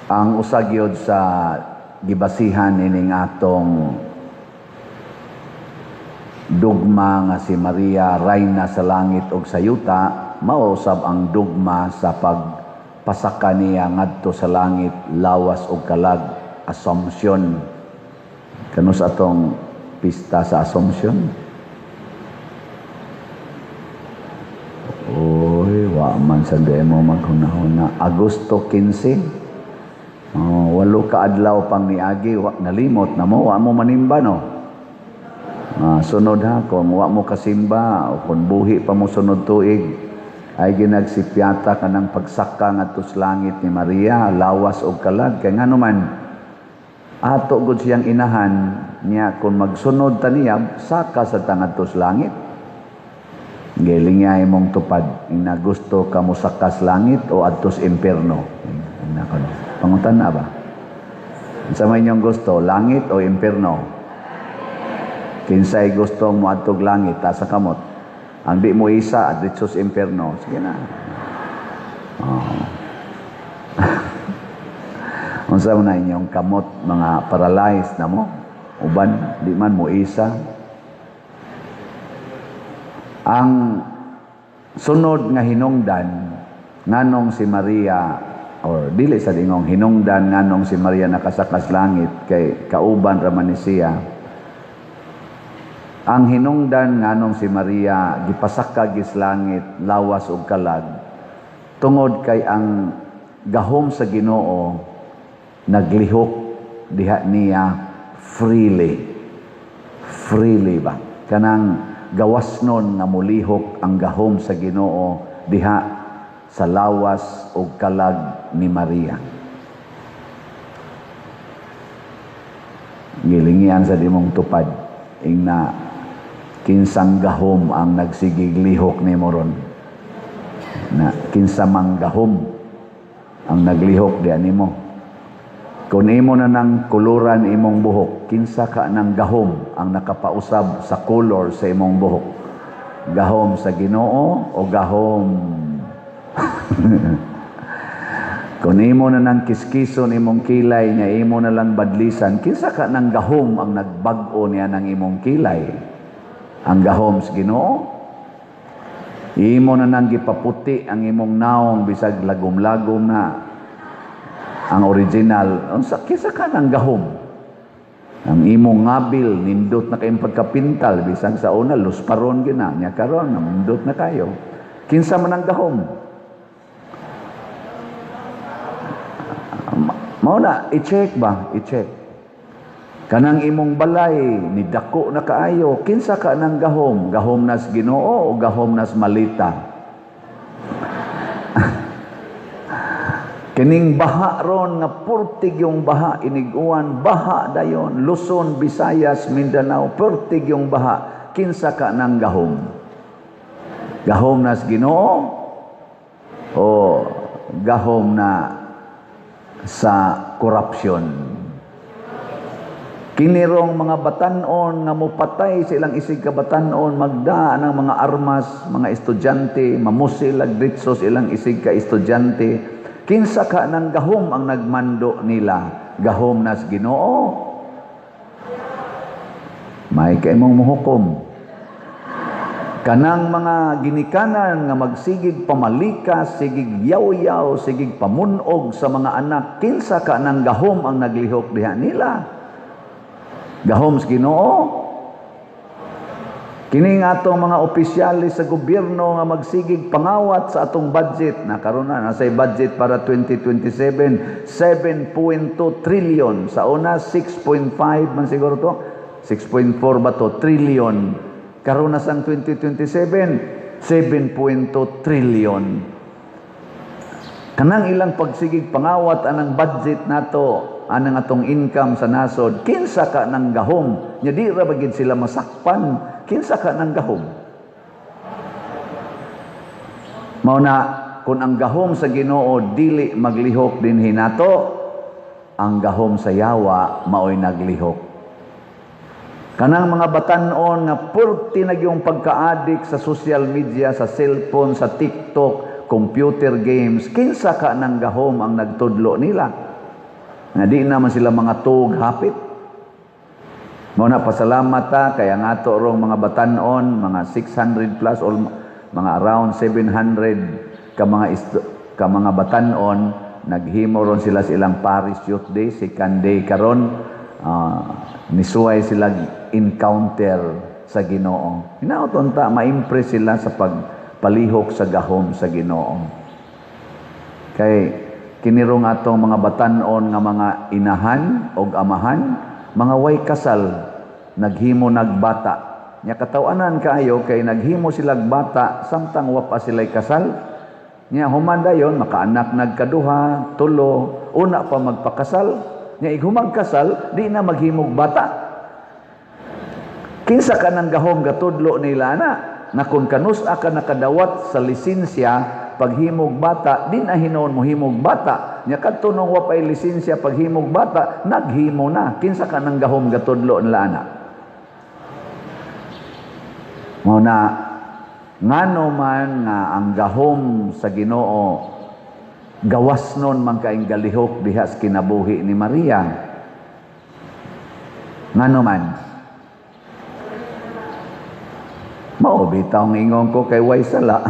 Ang usa gyud sa gibasihan ining atong dugma nga si Maria rayna sa langit ug sa yuta, mao usab ang dugma sa pagpasaka niya ngadto sa langit lawas ug kalag, Assumption. Kanus atong pista sa Assumption? Oy, wa man sa mo maghunahuna. Agosto 15. Oh, 8 ka adlaw pang niagi, wa nalimot na mo, wa mo manimba, no? Sunod ha, kung wa mo kasimba o kung buhi pa mo sunod tuig, ay ginagsipyata ka ng pagsaka ngadto sa langit ni Maria, lawas og kalag. Kay ngano man, ato gud siyang inahan niya, kung magsunod ta niya, saka sa ta ngadto sa langit. Giling niya imong tupad, ina gusto ka mo saka sa langit o adto sa impierno. Ina ko, no? Pangutan na ba? Unsa may inyong gusto, langit o impierno? Kinsay gusto mo adtog langit, taas sa kamot. Ang di mo isa, adto sa impierno. Sige na. Oh. Unsa man na inyong kamot, mga paralyzed na mo? Uban, di man mo isa. Ang sunod nga hinungdan nganong si Maria, or dili sa dingong hinungdan nganong si Maria nakasakas langit, kay kauban ra man ni siya. Ang hinungdan nganong si Maria gipasaka gis langit lawas ug kalag, tungod kay ang gahom sa Ginoo naglihok diha niya freely. Freely ba? Kanang gawasnon nga mulihok ang gahom sa Ginoo diha sa lawas ug kalag ni Maria. Gilingian sa dimong tupad ingna kinsang gahom ang nagsigig lihok nimo ron. Na kinsa mang gahom ang naglihok diha nimo. Kung imo na nang kuluran imong buhok, kinsa ka nang gahom ang nakapausab sa color sa imong buhok? Gahom sa Ginoo o gahom? Kung imo na nang kiskison imong kilay niya, imo na lang badlisan, kinsa ka nang gahom ang nagbag-o niya ng imong kilay? Ang gahom sa Ginoo? Imo na nang gipaputi ang imong naong bisag lagom-lagom na ang original. Unsa kinsa ka nang gahom? Ang imong ngabil nindot na kayong pagkapintal bisag sa una lusparon gina nya, karon nindot na kayo. Kinsa man ang gahom? Mao na i-check ba? I-check. Kanang imong balay ni dako na kaayo, kinsa ka nang gahom? Gahom nas Ginoo o gahom nas malita? Kining baha ron nga purtig yung baha inig-uwan, baha dayon Luzon, Visayas, Mindanao, purtig yung baha, kinsa ka nang gahom? Gahom nas Ginoo o gahom na sa korupsyon? Kinirong mga batanon nga mopatay sa ilang isig ka batanon, magda ng mga armas, mga estudyante, mamusil ag ditso sa ilang isig ka estudyante, kinsa ka nang gahom ang nagmando nila? Gahom nas Ginoo? May kay mong muhukom. Kanang mga ginikanan nga magsigig pamalikas, sigig yaw-yaw, sigig pamunog sa mga anak, kinsa ka nang gahom ang naglihok diha nila? Gahom sa Ginoo? Kini nga atong mga opisyalis sa gobyerno nga magsigig pangawat sa atong budget, na karon na nasay budget para 2027, 7.2 trillion. Sa una 6.5 man siguro to, 6.4 ba to trillion. Karon na sang 2027, 7.2 trillion. Kanang ilang pagsigig pangawat anang budget nato, anang atong income sa nasod, kinsa ka nang gahom? Nya di ra ba gid sila masakpan? Kinsa ka nang gahom? Mao na kung ang gahom sa Ginoo dili maglihok dinhi nato, ang gahom sa yawa maoy naglihok. Kanang mga batan-on nga purti na yung pagka-addict sa social media, sa cellphone, sa TikTok, computer games, kinsa ka nang gahom ang nagtudlo nila? Nga di naman sila mga tuog hapit. Mao na pasalamat ta kay ang ato rong mga batanon, mga 600 plus or mga around 700 ka mga batanon, naghimo ron sila sa ilang Parish Youth Day, second day karon, nisuway sila encounter sa Ginoo. Hinaot unta ma-impress sila sa pagpalihok sa gahom sa Ginoo. Kay kinirong atong mga batanon nga mga inahan og amahan, mga way kasal, naghimo nagbata. Nya katawanan kaayo kay naghimo silag bata samtang wa pa sila'y kasal. Nya human dayon makaanak nagkaduha, tulo, una pa magpakasal. Nya ighumang kasal, di na maghimog bata. Kinsa ka nang gahom gatudlo nila na na kung kanus-a ka nakadawat sa lisensya paghimog bata, di na hinuon mo himog bata. Nya kadto nung wa pay lisensya paghimog bata, naghimo na. Kinsa ka nang gahom gatudlo nila ana? Mao na ngano man nga ang gahom sa Ginoo gawas nun man kaing galihok diha sa kinabuhi ni Maria. Ngano man? Mao bitaw ang ingon ko kay way sala.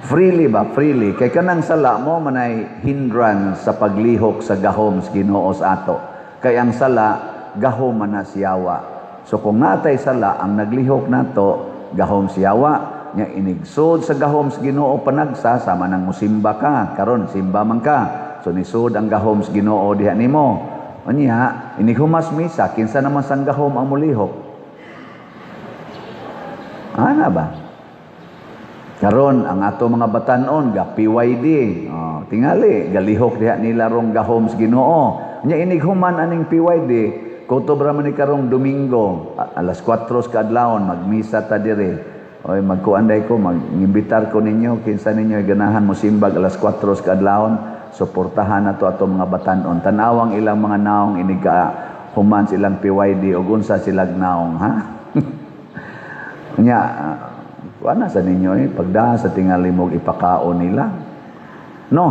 Freely ba? Freely. Kay kanang sala mo manay hindrance sa paglihok sa gahom sa Ginoo sa ato. Kay ang sala gahom man na siyawa. So kung natay sala ang naglihok nato gahom siyawa, nya inigsod sa gahom sa Ginoo panagsa sama nang musimba ka, karon simba man ka. So nisod ang gahom sa Ginoo diha nimo. Unya inighumas misa, kinsa naman sang gahom ang mulihok? Ana ba? Karon ang ato mga batanon ga PYD, oh, tingali galihok diha nila rong gahom sa Ginoo. Nya inighuman aning PYD, kutob ra man ni karong Domingo, alas 4 sa kaadlawon magmisa ta dire. Oy, magkuan day ko, mag-imbitar ko ninyo kinsa ninyo ganahan mo simbag alas 4 sa kaadlawon, suportahan nato ato mga batanon. Tanawang ilang mga naong inig ka human silang PYD ug unsa silag naong, ha? Nya kuan na sa ninyo pagda sa tingali mog ipakaon nila. No.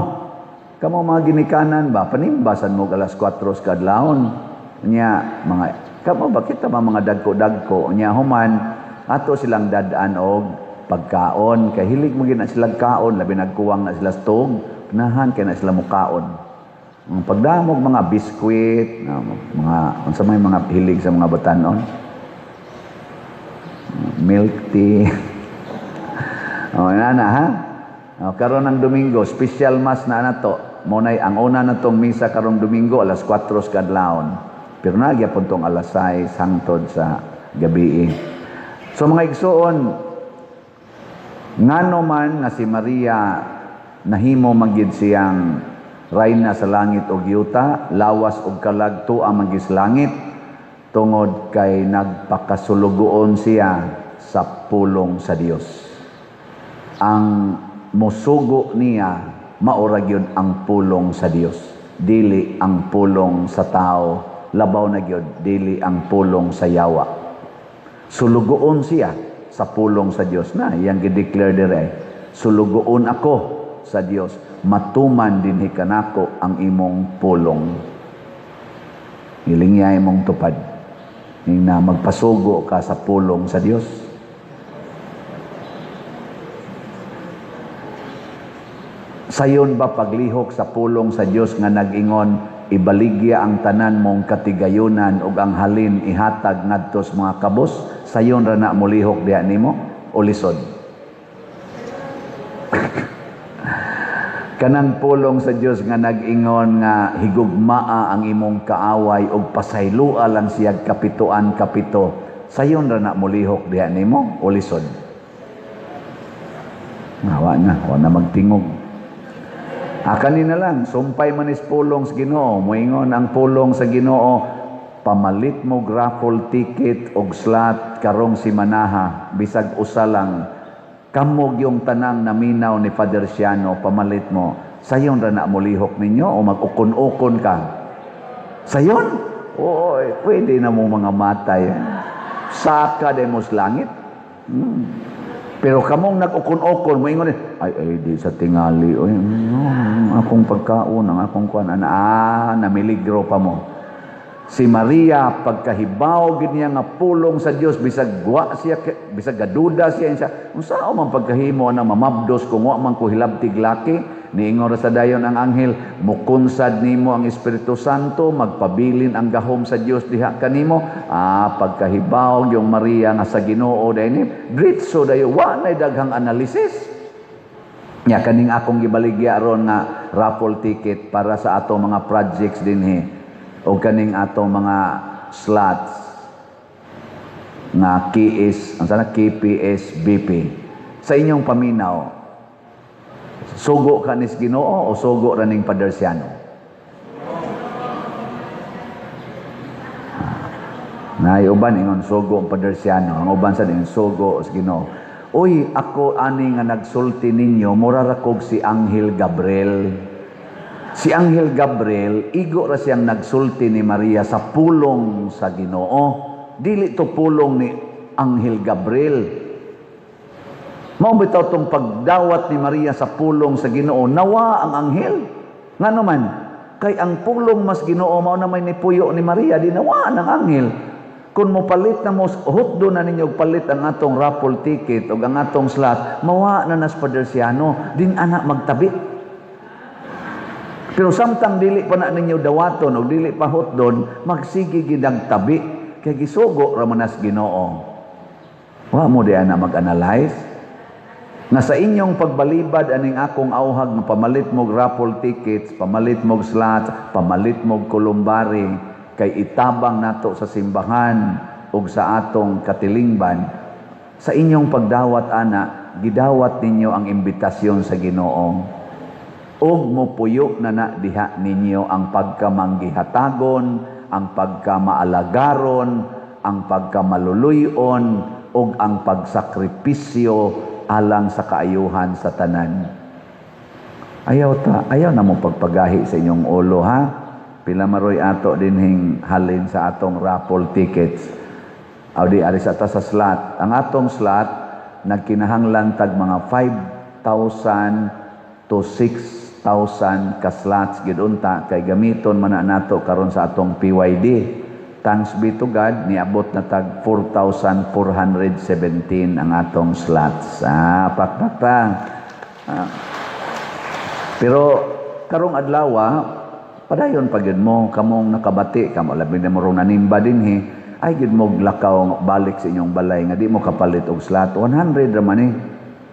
Kamo mga ginikanan ba panimbasan mo alas 4 sa kaadlawon. Nya mga kamo ba kita ba mga dagko-dagko nya human ato silang dad-an og pagkaon kay hilig mo gid na sila kaon, labi nagkuwang na sila stog, nahan kay na sila mukaon. Ang pagdamog mga biskwit, mga unsa may mga hilig sa mga batanon, milk tea. Oh, na ha. Oh, karon ang Domingo, special mass na nato. Mo nay ang una natong misa karong Domingo alas 4 sa kadlawon. Pero nagyapon tong alas 6 hangtod sa gabi. So mga igsuon, ngano man nga si Maria nahimo magyud siyang rayna sa langit ug yuta, lawas ug kalag tua man gyud sa langit, tungod kay nagpakasulugoon siya sa pulong sa Dios. Ang musugo niya maura gyud ang pulong sa Dios, dili ang pulong sa tao, labaw na gyud dili ang pulong sa yawa. Sulugoon siya sa pulong sa Dios na iyang gi-declare dire, sulugoon ako sa Dios, matuman dinhi kanako ang imong pulong. Hilingya imong tupad ning na magpasugo ka sa pulong sa Dios. Sayon ba paglihok sa pulong sa Dios nga nag-ingon, ibaligya ang tanan mong katigayunan ug ang halin ihatag ngadto sa mga kabos, sayon ra na molihok diha nimo o lisod? Kanang pulong sa Dios nga nag-ingon nga higugmaa ang imong kaaway ug pasayloa lang siyag kapituan kapito, sayon ra na molihok diha nimo o lisod? Wa na, wa na magtingog. Kanina lang, sumpay manis pulong sa Ginoo. Moingon ang pulong sa Ginoo, pamalit mo raffle ticket og slot karong simanaha, bisag usa lang. Kamog yung tanang naminaw ni Father Siano, pamalit mo. Sayon ra na molihok ninyo o mag-ukon-ukon ka? Sayon? Oo, pwede na mo mga matay. Saka demos langit. Pero kamong nag-ukon-ukon, moingon, "Ay, ay, di sa tingali, oy, akong pagkaon, ang akong kuan," ah, namiligro pa mo. Si Maria, pagkahibaw gid niya nga pulong sa Dios, bisag wa siya, bisag gaduda siya siya, "Unsa man pagkahimo ana, mamabdos kung wa man ko hilabtig laki?" Niingon ra sa dayon ang anghel, "Mukunsad nimo ang Espiritu Santo, magpabilin ang gahom sa Dios diha kanimo." Ah, pagkahibaw yung Maria nga sa Ginoo dayni, diretso dayo, wa nay daghang analysis. Nya kaning akong gibaligya ron nga raffle ticket para sa atong mga projects dinhi o kaning atong mga slots nga KS, ang sana KPS BP. Sa inyong paminaw, sugo ka nis Ginoo o sugo ra ning Padersiano? Naay uban ingon sugo ang Padersiano, ang uban sa ingon sugo sa Ginoo. Uy, ako ani nga nagsulti ninyo, mura ra kog si Anghel Gabriel. Si Anghel Gabriel, igo ra siyang nagsulti ni Maria sa pulong sa Ginoo. Dili to pulong ni Anghel Gabriel. Mao bitaw tong pagdawat ni Maria sa pulong sa Ginoo, nawa ang anghel. Ngano man, kay ang pulong mas Ginoo mao na may nipuyo ni Maria, di nawa ang anghel. Kung mopalit na mo, hutdo na ninyo palit ang atong raffle ticket o ang atong slot, mawa na nas Padersiano, din anak magtabi. Pero samtang dili pa na ninyo dawaton o dili pa hutdon, magsige gidang tabi kay gisugo ra man nas Ginoo. Wa mo di ana mag-analyze nga sa inyong pagbalibad aning akong auhag nga pamalit mog raffle tickets, pamalit mog slots, pamalit mog kolumbari, kay itabang nato sa simbahan ug sa atong katilingban. Sa inyong pagdawat ana, gidawat ninyo ang imbitasyon sa Ginoo. Ug mopuyo na na diha ninyo ang pagkamanggihatagon, ang pagkamaalagaron, ang pagkamaluluyon, ug ang pagsakripisyo alang sa kaayuhan sa tanan. Ayaw ta, ayaw na mo pagpagahi sa inyong ulo, ha? Pila maroy ato dinhing halin sa atong raffle tickets. Aw di ari sa ta sa slot. Ang atong slot nagkinahanglan tag mga 5,000 to 6,000 ka slots gid unta kay gamiton man na nato karon sa atong PYD. Thanks be to God, niabot na tag 4,417 ang atong slots. Ah, pakpak ta. Ah. Pero karong adlaw, padayon pa gyud mo kamong nakabati, kamo labi na mo rong nanimba dinhi, ay gyud mo lakaw balik sa inyong balay nga di mo kapalit og slot. 100 ra man eh.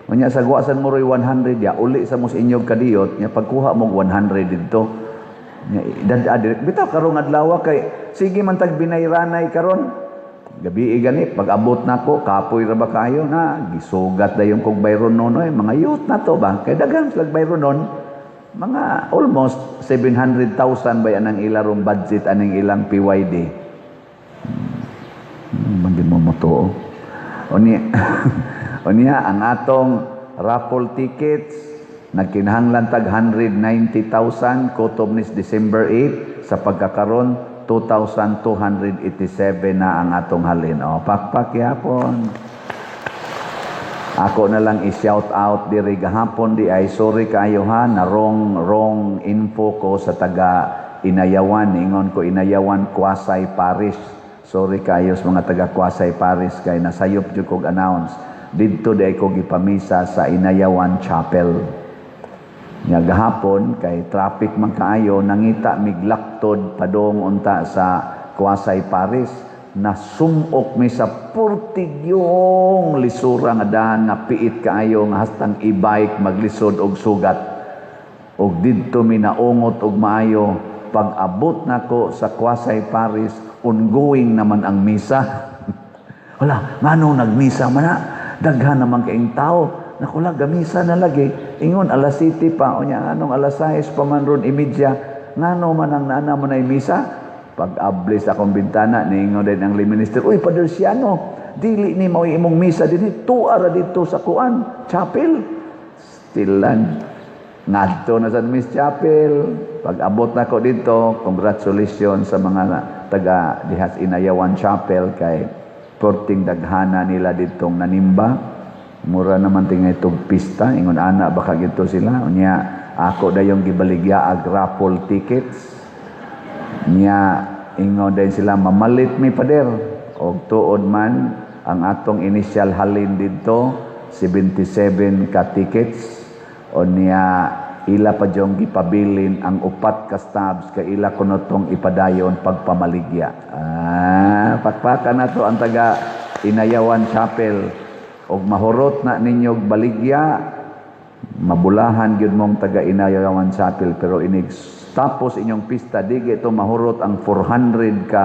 Unya sa guwasan mo roy 100 ya, uli sa mo sa inyong kadiyot, nya pagkuha mo 100 didto. Nya dad bitaw karong adlaw kay sige man tag binayranay karon. Gabi gani pag abot nako, kapoy ra ba kayo na gisugat dayon kog bayron noon, mga youth na to ba kay daghan sila bayron noon. Mga almost 700,000 ba yan ang ilarong budget aning ilang PYD. Hindi mo mo. Unya, unya ang atong raffle tickets nagkinahanglan tag 190,000 kutob nis December 8. Sa pagkakaron, 2,287 na ang atong halin. O, pakpak yapon. Ako na lang i-shout out diri gahapon di ay, sorry kaayo ha, na wrong wrong info ko sa taga Inayawan. Ingon ko Inayawan Quasi Parish. Sorry kaayo sa mga taga Quasi Parish kay nasayop jud kog announce. Didto di ay ko gipamisa sa Inayawan Chapel. Nya gahapon kay traffic man kaayo, nangita miglaktod padong unta sa Quasi Parish, nasumok mi sa purtigyong lisura nga daan nga piit kaayo nga hastang e-bike maglisod og sugat. Og didto mi naungot og maayo. Pag abot nako sa Quasi Parish, ongoing naman ang misa. Wala, ngano nagmisa man na? Daghan naman kaing tao. Nakula, gamisa na lagi. Ingon, alas 7 pa. Unya, anong alas 6 pa man ron, imidya. Ngano man ang naana mo na misa? Pag ablis akong bintana, niingon din ang lay minister, "Uy, Padre Siano, dili ni mao imong misa dinhi, tuara dito sa kuan, chapel." Stilan. Ngadto na sa Miss Chapel. Pag abot nako dito, congratulations sa mga taga dihas Inayawan Chapel kay perting daghana nila ditong nanimba. Mura naman tingay tug pista, ingon ana baka gito sila. Unya ako dayong gibaligya ag raffle tickets. Nya ingon dayon sila, "Mamalit mi, pader." Og tuod man, ang atong initial halin didto 77 ka tickets. Unya ila pa dyong gipabilin ang upat ka stubs kay ila kuno tong ipadayon pagpamaligya. Ah, pakpakan nato ang taga Inayawan Chapel. Og mahurot na ninyo baligya, mabulahan gyud mong taga Inayawan Chapel, pero inig tapos inyong pista, di ito mahurot ang 400 ka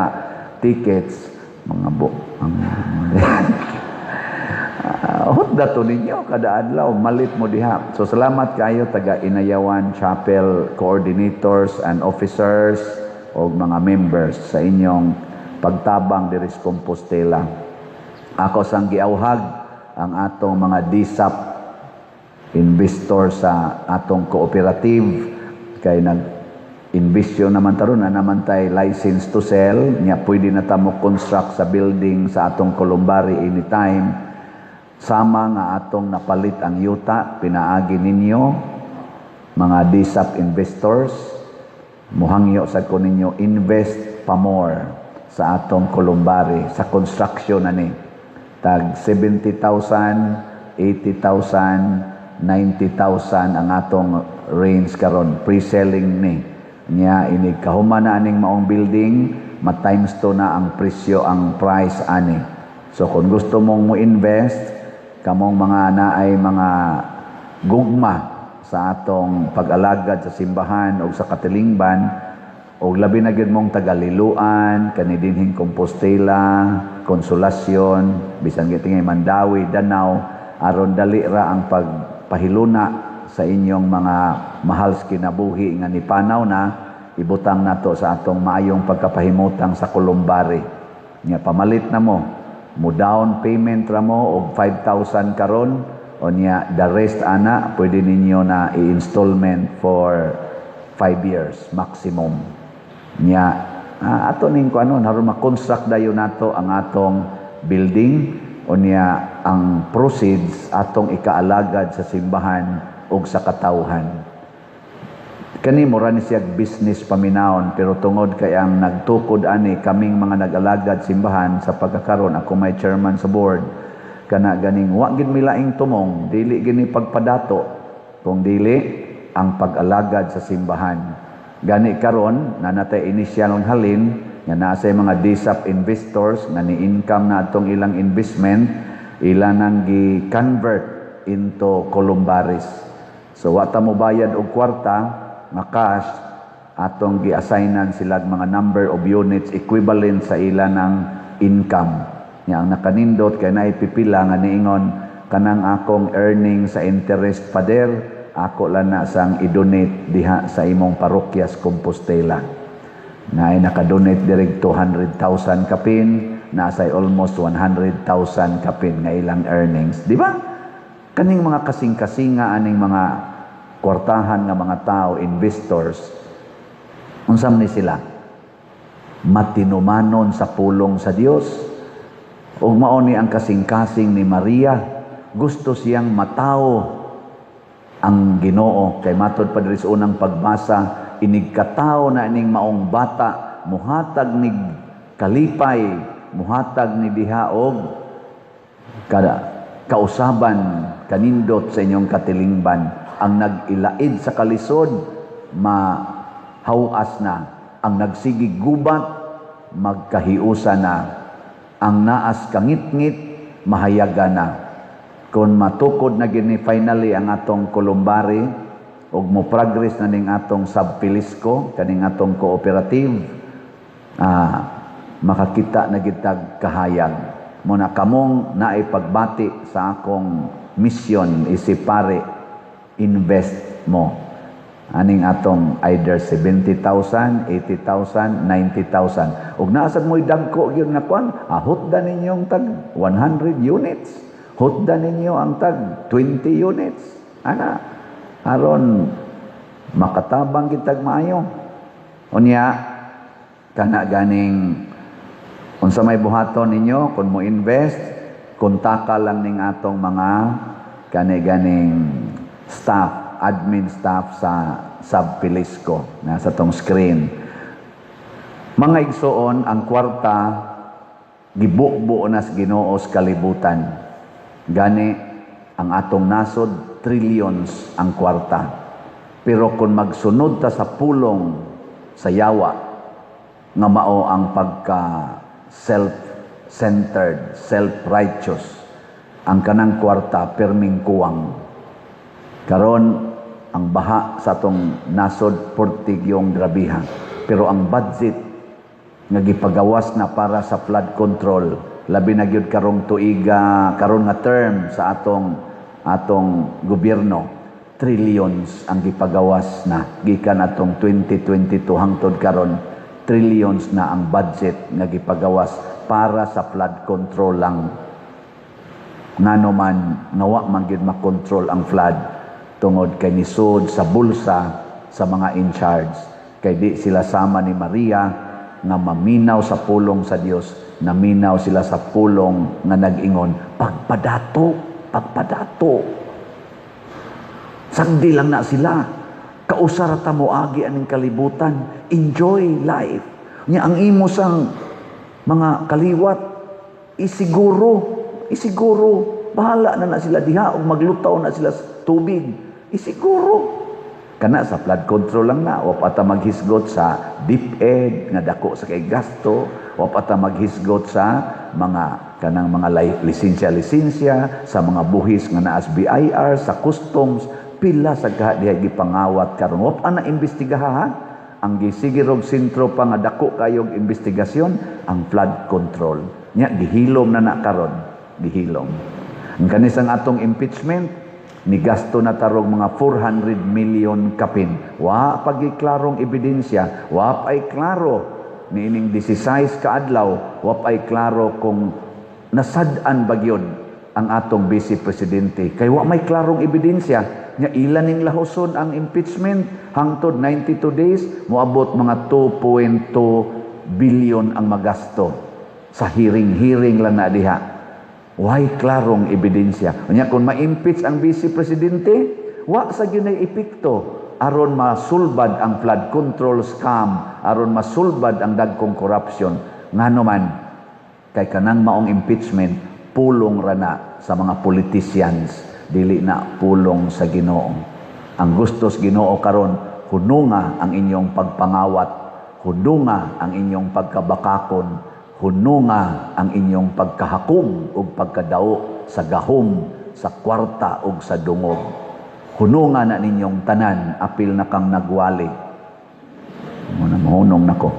tickets, mga bo ang hutda to ninyo kada adlaw, malit mo diha. So salamat kayo, taga Inayawan Chapel coordinators and officers o mga members, sa inyong pagtabang diri sa Compostela. Ako sang giawhag ang atong mga DSAP investor sa atong cooperative kay nag investisyon naman taron na naman tay license to sell nya, pwede na ta mo construct sa building sa atong columbary anytime, sama nga atong napalit ang yuta pinaagi ninyo mga DSAP investors. Muhangyo sad ko ninyo, invest pa more sa atong columbary, sa construction na ni tag 70,000, 80,000, 90,000 ang atong range karon, pre-selling ni. Nya inig kahuman na aning maong building, ma times 2 na ang presyo, ang price ani. So kung gusto mong mo invest, kamong mga naay mga gugma sa atong pag-alagad sa simbahan o sa katilingban, o labi na gyud mong taga-Liloan, kani dinhing Compostela, Consolacion, bisan gitingay Mandaue, Danao, aron dali ra ang pagpahiluna sa inyong mga mahal sa kinabuhi nga nipanaw na, ibutang nato sa atong maayong pagkapahimutang sa columbary. Nya pamalit na mo, mo down payment ra mo og 5,000 karon, unya the rest ana pwede ninyo na i-installment for 5 years maximum. Nya ato ning kuano aron ma-construct dayon nato ang atong building, unya ang proceeds atong ikaalagad sa simbahan ug sa katawhan. Kani mura ni siya business paminawon, pero tungod kay ang nagtukod ani kaming mga nag-alagad simbahan, sa pagkakaron ako may chairman sa board, kana ganing wa gid milaing tumong, dili gini pagpadato kung dili ang pag-alagad sa simbahan. Gani karon nanatay initial ang halin nga naa say mga DSAP investors nga ni income na atong ilang investment, ila nang gi-convert into columbaries. So wa ta mo bayad og kwarta nga cash, atong gi-assignan sila mga number of units equivalent sa ila ng income. Nya ang nakanindot kay naay pipila nga niingon, "Kanang akong earning sa interest, pader, ako lang na sang i-donate diha sa imong parokya sa Compostela." Naay nakadonate diri 200,000 kapin, nasa almost 100,000 kapin nga ilang earnings, di ba? Kaning mga kasing-kasinga aning mga kwartahan nga mga tao, investors, unsam ni sila? Matinumanon sa pulong sa Dios. Ug mao ni ang kasing-kasing ni Maria, gusto siyang matawo ang Ginoo kay matod pa diri sa unang pagbasa, inig katawo na ining maong bata, muhatag ni kalipay, muhatag ni diha og kada kausaban kanindot sa inyong katilingban. Ang nag-ilaid sa kalisod, mahawas na. Ang nagsigig gubat, magkahiusa na. Ang naas kangitngit, mahayaga na. Kung matukod na gini finally ang atong columbary ug mo progress na ning atong subpilisco, kaning atong cooperative, makakita na gitag kahayag mo na kamong naay pagbati sa akong mission isip pare, invest mo aning atong either 70,000, 80,000, 90,000. Ug naa sad mo'y dagko gyud nga kwan, hutda ninyong tag 100 units. Hutda ninyo ang tag 20 units. Ana, aron makatabang kitag maayo. Unya, kana ganing unsa may buhaton ninyo kung mo invest, kontaka lang ning atong mga Kani ganing staff, admin staff sa Sab Pilisco nasa tong screen. Mga igsoon, ang kwarta gibubo na sa Ginoo sa kalibutan. Gani ang atong nasod, trillions ang kwarta. Pero kung magsunod ta sa pulong sa yawa nga mao ang pagka self-centered, self-righteous, ang kanang kwarta perming kuwang. Karon ang baha sa atong nasod portigyong grabiha. Pero ang budget nga gipagawas na para sa flood control, labi na gyud karong tuiga, karon nga term sa atong atong gobyerno, trillions ang gipagawas na gikan atong 2022 hangtod karon. Trillions na ang budget nga gipagawas para sa flood control lang. Ngano man nga wa man gyud makontrol ang flood? Tungod kay nisod sa bulsa sa mga in charge, kay di sila sama ni Maria nga maminaw sa pulong sa Dios. Naminaw sila sa pulong nga nag-ingon, "Pagpadato, pagpadato." Sagdi lang na sila. Kausa ra ta moagi aning kalibutan. Enjoy life. Nya ang imo sang mga kaliwat, isiguro, isiguro, bahala na na sila diha ug maglutaw na sila sa tubig. Isiguro. Kana sa flood control lang na, wa pa ta maghisgot sa DepEd nga dako sa kay gasto, wa pa ta maghisgot sa mga kanang mga lisensya-lisensya, sa mga buhis nga naa sa BIR, sa customs, pila sa kaha diha gipangawat karon. Wa pa na imbestigaha, ha. Ang gisige rog sentro pa nga dako kayog investigasyon ang flood control. Nya gihilom na na karon, gihilom. Ang kanisang atong impeachment, ni gasto na tarog mga 400 million kapin. Wa pa'y klarong ebidensya, wa pa'y klaro niining 16 ka adlaw, wa pa'y klaro kung nasad-an ba gyud ang atong vice presidente. Kay wa may klarong ebidensya. Nya ila ning lahuson ang impeachment hangtod 92 days, moabot mga 2.2 billion ang magasto sa hearing-hearing lang na diha. Way klarong ebidensya. Unya kung ma-impeach ang vice presidente, wa sa gyud epekto aron masulbad ang flood control scam, aron masulbad ang dagkong corruption. Ngano man? Kay kanang maong impeachment, pulong rana sa mga politicians, dili na pulong sa Ginoo. Ang gusto sa Ginoo karon, hununga ang inyong pagpangawat, hununga ang inyong pagkabakakon, hununga ang inyong pagkahakom ug pagkadao sa gahom, sa kwarta ug sa dungog. Hununga na ninyong tanan, apil na kang nagwali. Muna mahunong nako.